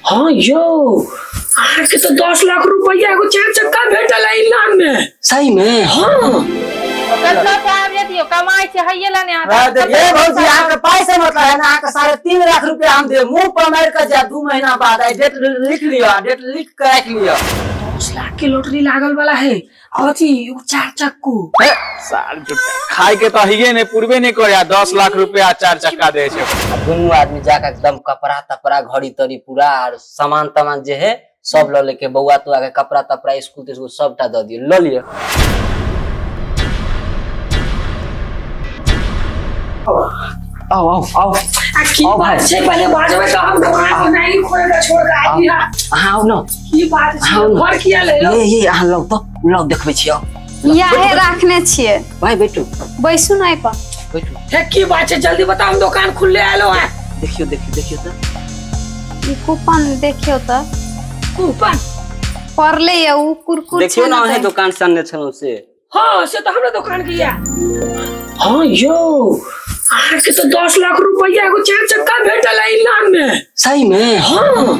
हाँ यो अहाँके तो 10 लाख रुपया एगो 4 चक्का भेटल है इनाम में। सही में? हाँ। कमाई छै हइये ला ने ये भौजी अहाँ के पाई से मतलब है ना, अहाँ के 3.5 लाख रुपया हम दे मुंह पर मार के जा 2 महीना बाद आई डेट लिख लियो, डेट लिख के रख लियो। 10 लाख के लॉटरी लागल वाला है अथी एगो 4 चक्कू। साल झूठा खाय के तो हइये ने पूर्वे ने करया 10 लाख रुपया 4 चक्का दे छै। दुनू आदमी जाके एकदम कपड़ा तपड़ा घड़ी तड़ी पूरा और सामान तमान जे है सब ल लेके बउआ तो आके कपड़ा तपड़ा स्कूल तिस्कूल सबटा the दियो, ल लियो। आओ आओ आओ आ की बात छै पहले बाजबै तो हम दुकान नहीं खोल के छोड़ के आइ हा। अहाँ आओ न, की बात छै घर किया ले लो। ये अहाँ लौ तो लौ देखबै छी आओ। याहे राखने छियै भाई, बैठू बैसू नै पर बैठू। हे की बात छै जल्दी बताओ, हम दुकान खुलले आलो है। देखियो देखियो देखियो त ई कूपन देखियो त कूपन पड़ले या उ कुरकुर देखियो ना अहे दुकान से आनने छलौ से। हां से त हमरा दुकान के या। हां यो अहाँ के तो 10 लाख रुपया एगो 4 चक्का भेटल है इनाम में। सही में? हां।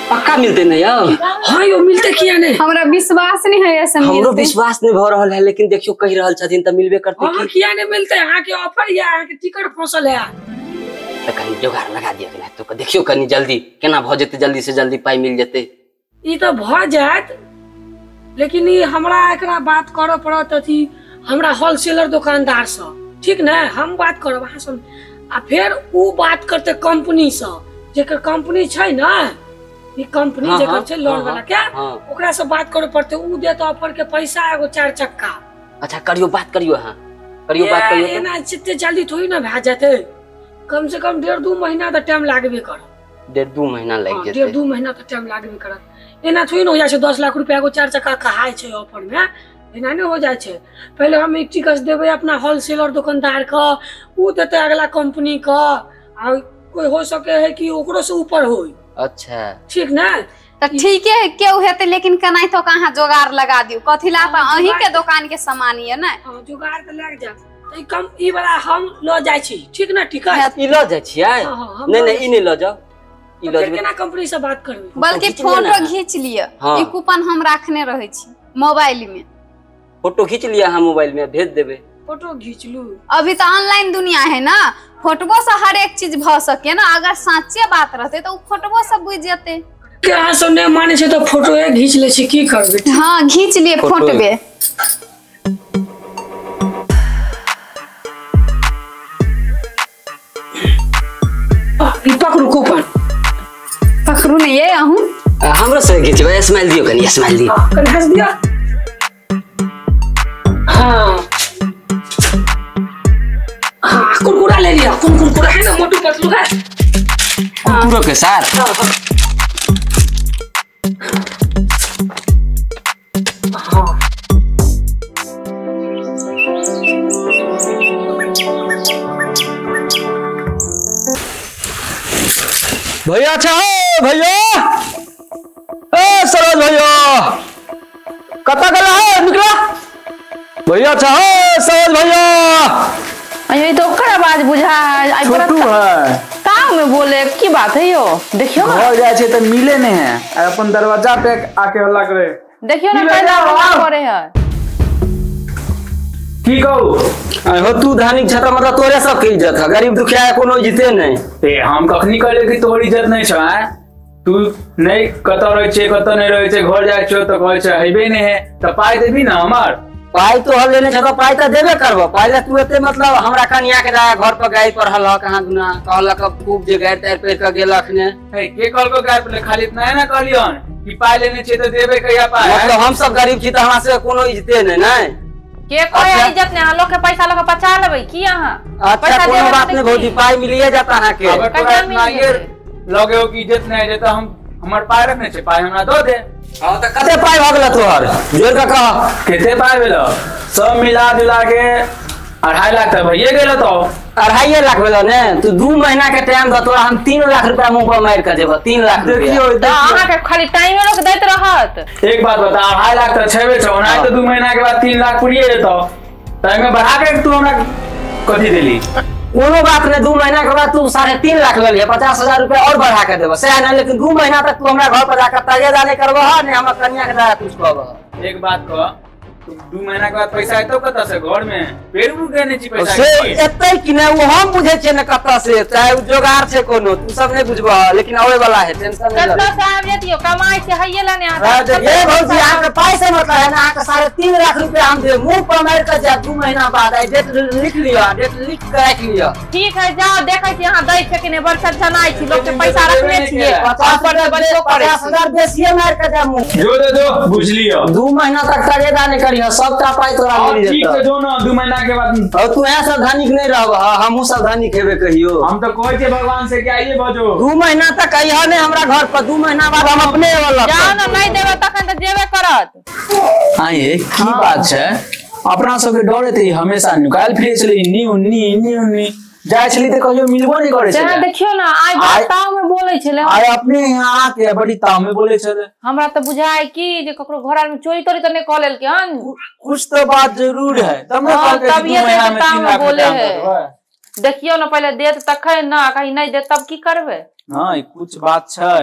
पक्का मिलते नहीं यार? हां यो मिलते किया नहीं, हमरा विश्वास नहीं है ऐसा। हमरो विश्वास नहीं भ रहल है, लेकिन देखियो कहि रहल छथिन त मिलबे करते। हां किया नहीं मिलते, अहाँ के ऑफर या अहाँ के टिकट फसल है त कनी जोगाड़ लगा दियो के तो देखियो कनी जल्दी केना भ जेते, जल्दी से जल्दी पाई मिल जेते। ई त भ जात, लेकिन ई हमरा एकरा बात करऽ पड़त अथी हमरा होलसेलर दुकानदार से, ठीक ने? हम बात करब अहाँ सब आ फिर उ बात करते कंपनी से, जेकर कंपनी छै ना ई कंपनी जेकर छै लोन वाला के, ओकरा से बात करे पड़ते, उ देत ऑफर के पैसा एगो 4 चक्का। अच्छा करियो बात, करियो हां करियो बात करियो। एना जितने जल्दी थोड़ी ना भा जाते, कम से कम 1.5-2 महीना त टाइम लागबे करत। 1.5-2 महीना लागि जेतै? 1.5-2 महीना त टाइम लागबे करत। एना थोड़ी ना हो जाइ छै 10 लाख रुपया एगो 4 चक्का कहाय छै ऑफर में, एना नहीं हो जाइ छै। पहले हम एक टिकट देबै अपना होलसेलर दुकानदार के, उ देते अगला कंपनी के, आ कोई हो सके है कि ओकरो से ऊपर होई। अच्छा ठीक ना त ठीके है केहू हेतै, लेकिन कनाइ तो कहाँ जोगाड़ लगा दियो कथी ला त अहीं के दुकान के सामान ये ना। हां जोगाड़ त लग जात त ई कम ई वाला हम ल जाइ छी, ठीक ना? टिकट ई ल जाइ छियै? नहीं नहीं ई नहीं ल जाओ, ई ल जेबै। केना कंपनी से बात करबै? बल्कि फोटो खींच लिअ, ई कूपन हम राखने रहै छी मोबाइल में। फोटो खींच लिया हम मोबाइल में भेज देबे। फोटो खींच लू, अभी तो ऑनलाइन दुनिया है ना, फोटो से हर एक चीज भ सके ना। अगर साचे बात रहते तो फोटो से बुझ जेते। के अहाँ सब नहीं माने छै तो फोटो खींच ले छी, की करबे? हां खींच लिए फोटोबे। ई पकड़ू कूपन, पकड़ू नहीं ये अहूं हमरो से खींचबे। स्माइल दियो कनी, स्माइल दियो कनी, हंस दियो। हाँ हाँ कुरकुरा ले लिया, कौन कुरकुरा है ना मोटू पतलू है कुरकुरो के साथ। हाँ हाँ भैया अच्छा हो भैया, ए सरोज भैया कता गला है निकला भैया। अच्छा हो सरोज भैया, अरे तो ओकर आवाज बुझा है आई छोटू है का में बोले की बात है यो? देखियो ना घर जाय छै त मिले नहीं है, अपन दरवाजा पे आके हल्ला करे। देखियो ना कैला हल्ला करे है। की कहू हो तू धानिक छता मतलब तोरे सब के इज्जत है, गरीब दुखिया के कोनो इज्जते नहीं। ए हम कखनी कहले कि तोहर इज्जत नहीं छ? तू नहीं कत रहे छे कत नहीं रहे छे, घर जाय छो त कहै छै हेबे नहीं है त पाई देबी ना हमर? पाई तो हम लेने छतो, पाई त देबे करबो। पहले तू एते मतलब हमरा कनिया के जा घर पर गाय पर हलक कहां दुना कहलक खूब जे गाय तार पेर के गेलक ने। हे के कहलको गाय पर? खाली इतना है ना कहलियन कि पाई लेने छे त देबे कहिया पाई? मतलब हम सब गरीब छी त हमरा से कोनो इज्जते नहीं नै। के कोई इज्जत नहीं, लोग के पैसा लोग बचा लेबै की अहाँ? अच्छा कोनो बात नहीं भौजी, पाई मिलिए जाता अहाँ के। अगर तोरा इतना लगे हो कि इज्जत नहीं है त हम हमर पाई रखने छे, पाई हमरा दो दे। हां त कते पाई भ गेल तोहर? जोर के कह कते पाई भेल? सब मिला जुला के 2.5 लाख त भइए गेल। तो 2.5 लाख भेल ने? तू 2 महीना के टाइम the तोरा हम 3 लाख रुपया मुंह पर मार के देब। 3 लाख देखियो त अहाँ के खाली टाइम लोग दैत रहत। एक बात बता, 2.5 लाख त छेबे छौ, ओना त 2 महीना के बाद 3 लाख पुरिए जेतौ। त एमे बढ़ा के तू हमरा कथी देली? कोनो बात नहीं, 2 महीना के बाद तू 3.5 लाख ले लिया, 50,000 रुपया और बढ़ा के देबो सह ना, लेकिन 2 महीना तक तू हमरा घर पर जाकर तगेदा नहीं करबह ने हमरा कन्या के दादा कुछ कहबह। एक बात कह, तू 2 महीना के बाद पैसा एतो कतऽ से? घर में पेड़ उड़ के नै छी पैसा से एतै कि नै वो हम बुझै छियै ने कतऽ से, चाहे उ जोगार छै कोनो, तू सब नहीं बुझबह, लेकिन आवे वाला है, टेंशन नहीं कतऽ से आबि जतियो? कमाइ छै हइये ला ने अहाँ। ए भौजी अहाँ के पाइ से मतलब है ना, अहाँ के 3.5 लाख रुपया हम देब, मुंह पर मारि के जायब 2 महीना बाद, आइ डेट लिख लिअ, डेट लिख के राखि लिअ। ठीक है जाओ, देखै छी अहाँ दै छै कि नहि। बड़ छनछनाइ छी, लोक के पैसा रखने छियै, 50,000 बेसिए मारि के जायब मुंह। जो दे दो बुझ लिअ, 2 महीना तक तगेदा नहीं करियो, सबटा पाइ तोरा मिल जेतौ। ठीक छै जो ना, 2 महीना के बाद। और तू यहाँ सब धनिक नहीं रहब, हमहूँ सब धनिक हेबे कहियो। हम तो कहै छियै भगवान से कि आइए बजो, 2 महीना तक अइह नहीं हमरा घर पर, 2 महीना बाद हम अपने वाला। जाओ ना, नहीं देबै तखन तऽ जेबे करत। आइए की बात छै, अपना सबके डरे तऽ हमेशा नुकायल फिरै छलै, इन्नी उन्नी इन्नी उन्नी जाइ छली तऽ कहियो मिलबो नहीं करै छलै। देखियौ ना आइ बड़ ताव में बोलै छलै, आइ अपने यहाँ आके बड़ी ताव में बोलै छलै। हमरा तऽ बुझाय कि जे ककरो घर आर में चोरी तोरी तऽ नहीं कऽ लेलकै हन, कुछ तो बात जरूर है तब ना कहलकै कि 2 महीना में 3 लाख बोले है। देखियौ ना पहिले देत तखन ना, कहीं नहीं देत तब की करबै? नहीं कुछ बात छै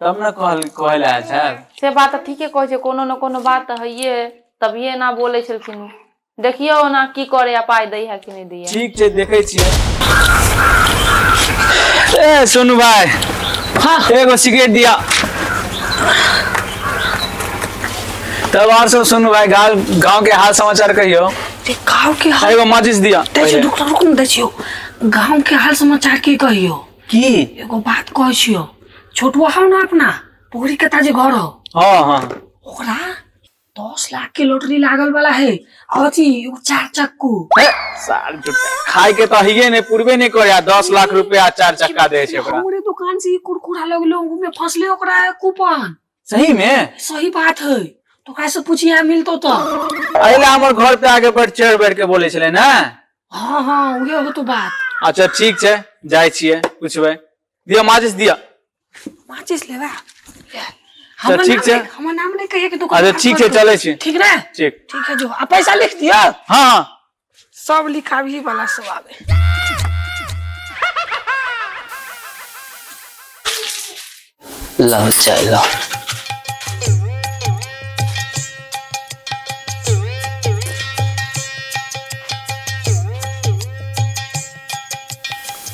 तब ना कहल आयल छै। से बात तऽ ठीके कहै छै, कोनो न कोनो बात तऽ हइये, तभिए ना बोलै छलखिन। देखियौ ना की करे, पाइ दै है कि नहीं दै। ठीक छै देखै छियै। ए सोनू भाई, हाँ एगो सिगरेट दिया। तब और सब सोनू भाई गांव के हाल समाचार कहियो। गांव के हाल एगो माचिस दिया। रुक रुक न दै छियौ, गांव के हाल समाचार की कहियो? की एगो बात कहै छियौ, छोटुआ हौ ना अपना पोखरी के ताजे घर हौ, हाँ हाँ, ओकरा 10 लाख के लॉटरी लागल वाला है, अथी एगो 4 चक्कू। साल खाय के तो हिये नहीं पूर्वे नहीं करे, 10 लाख रुपया 4 चक्का दे छै ओकरा। हमरे दुकान से कुरकुरा लगलो में फसले ओकरा कूपन। सही में? सही बात है, तो ओकरा से पूछिया मिलतो तो। अइला हमर घर पे आके बैठ चढ़ बैठ के बोले छले ना। हाँ हाँ उहे हो तो बात। अच्छा ठीक छै, जाय छियै पूछबै। दिया माचिस दिया। माचिस लेबा? ठीक छै, हमर नाम नहीं कहिए के दुकान। अच्छा ठीक छै, चलै छी। ठीक ना? ठीक ठीक है जो, आ पैसा लिख दियो। हाँ सब लिखाबी वाला सब आवे। लो चाय लो।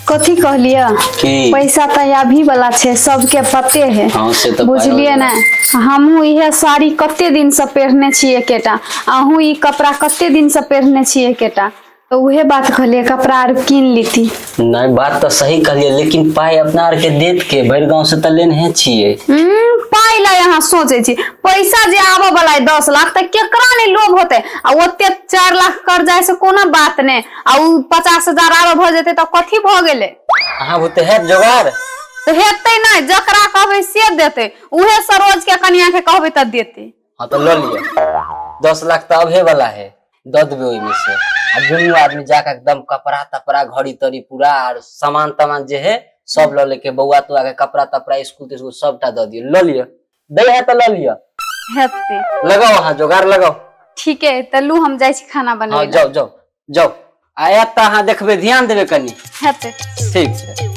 कथी कहलिए? पैसा तो अभी वाला छे, सबके पते है। हाँ, से तो बुझलिए ना। हमहूँ इहे साड़ी कते दिन से पहिरने छी एकेटा, अहूँ ई कपड़ा कते दिन से पहिरने छी एकेटा, तो उहे बात कहलिए कपड़ा आर कीन लीती। नहीं बात तो सही कहलिए, लेकिन पाई अपना आर के देत के भरि गांव से तो लेने छियै। पाई ला यहाँ सोचे छी, पैसा जे आबे वाला है 10 लाख त केकरा नहीं लोभ होते, आ ओते 4 लाख कर्जा से कोनो बात नहीं, आ उ 50,000 आरो भ जेते त कथी भ गेले? अहाँ होते है जोगार तो हेतै नहीं, जकरा कहबै से देते, उहे सरोज के कनिया के कहबै त देते। हाँ तो ल लियो, 10 लाख त अबे वाला है, the देबै ओहिमे से। आ दुनू आदमी जाके एकदम कपड़ा तपड़ा घड़ी तड़ी पूरा और सामान तमान जे है सब ल लेके, बौआ तुआ के कपड़ा तपड़ा स्कूल तिस्कुल सबटा the दियो। ल लियो, दै है त ल लियो। हेतै, लगाओ अहाँ जोगार लगाओ। ठीक है त लू, हम जाइ छी खाना बनबै। हाँ जाओ जाओ जाओ, आयत त अहाँ देखबै, ध्यान देबै कनी। हेतै ठीक छै।